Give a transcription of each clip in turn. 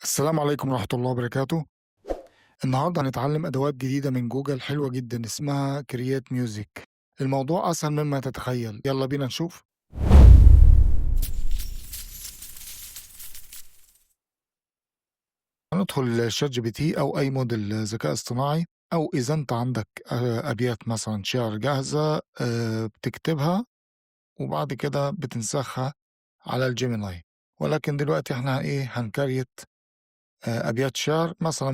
السلام عليكم ورحمة الله وبركاته. النهاردة هنتعلم أدوات جديدة من جوجل حلوة جدا اسمها Create Music. الموضوع أسهل مما تتخيل، يلا بينا نشوف. هندخل ChatGPT أو أي موديل ذكاء اصطناعي، أو إذا أنت عندك أبيات مثلا شعر جاهزة بتكتبها وبعد كده بتنسخها على ال Gemini. ولكن دلوقتي احنا هن create أبيات شعر مثلا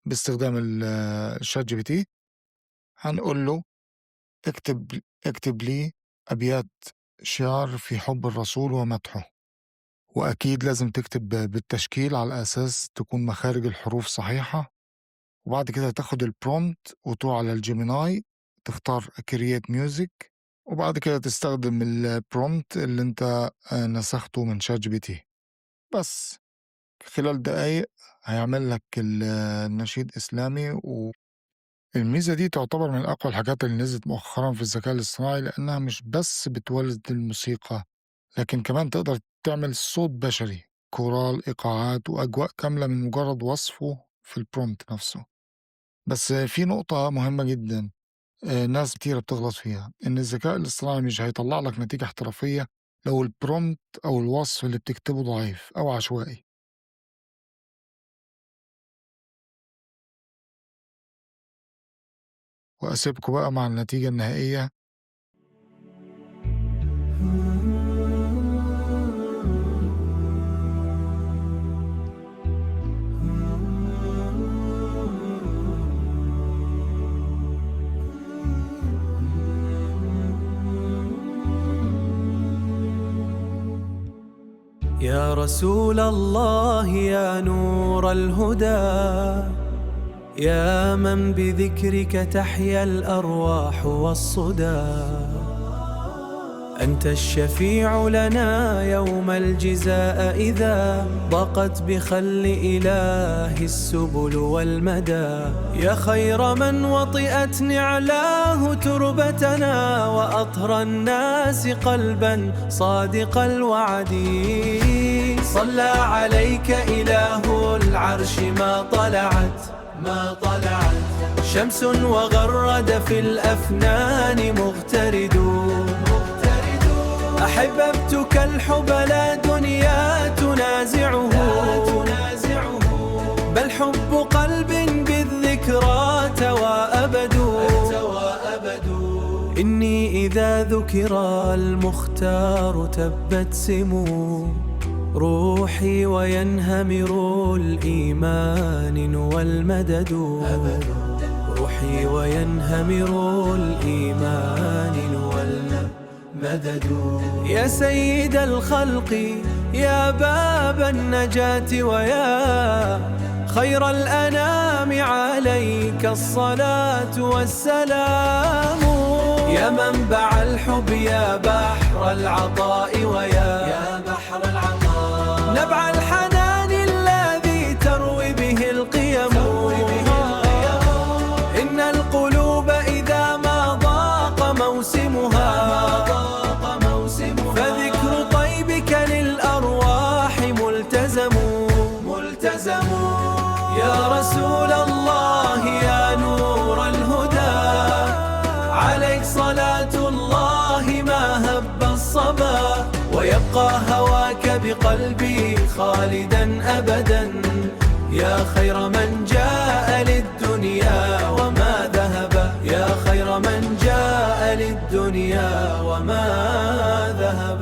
باستخدام ال ChatGPT. هنقول له اكتب لي أبيات شعر في حب الرسول ومدحه، وأكيد لازم تكتب بالتشكيل على أساس تكون مخارج الحروف صحيحة. وبعد كده تاخد ال prompt وتروح على ال Gemini تختار Create Music، وبعد كده تستخدم ال prompt اللي انت نسخته من ChatGPT. بس خلال دقايق هيعمل لك النشيد إسلامي. والميزة دي تعتبر من أقوى الحاجات اللي نزلت مؤخرا في الذكاء الاصطناعي، لأنها مش بس بتولد الموسيقى، لكن كمان تقدر تعمل صوت بشري، كورال، إيقاعات، وأجواء كاملة من مجرد وصفه في ال prompt نفسه. بس في نقطة مهمة جدا ناس كتيرة بتغلط فيها، إن الذكاء الاصطناعي مش هيطلع لك نتيجة احترافية لو ال prompt أو الوصف اللي بتكتبه ضعيف أو عشوائي. وأسيبكم بقى مع النتيجة النهائية. يا رسول الله يا نور الهدى، يا من بذكرك تحيا الأرواح والصدى، أنت الشفيع لنا يوم الجزاء إذا ضاقت بخل إله السبل والمدى، يا خير من وطئت نعلاه تربتنا وأطهر الناس قلبا صادق الوعد، صلى عليك إله العرش ما طلعت شمس وغرد في الأفنان مغترد، أحببتك الحب لا دنيا تنازعه، بل حب قلب بالذكرى توأبد، إني إذا ذكر المختار تبت سمو روحي وينهمر الإيمان والمدد، روحي وينهمر الإيمان والمدد، يا سيد الخلق يا باب النجاة ويا خير الأنام عليك الصلاة والسلام، يا منبع الحب يا بحر العطاء ويا بحر العطاء نبع الحنان الذي تروي به القيم، إن القلوب إذا ما ضاق موسمها فذكر طيبك للأرواح ملتزم، يا رسول الله يا نور الهدى، عليك صلاة الله ما هب الصبا، ويبقى هواك بقلبي خالدا أبدا، يا خير من جاء للدنيا وما ذهب، يا خير من جاء للدنيا وما ذهب.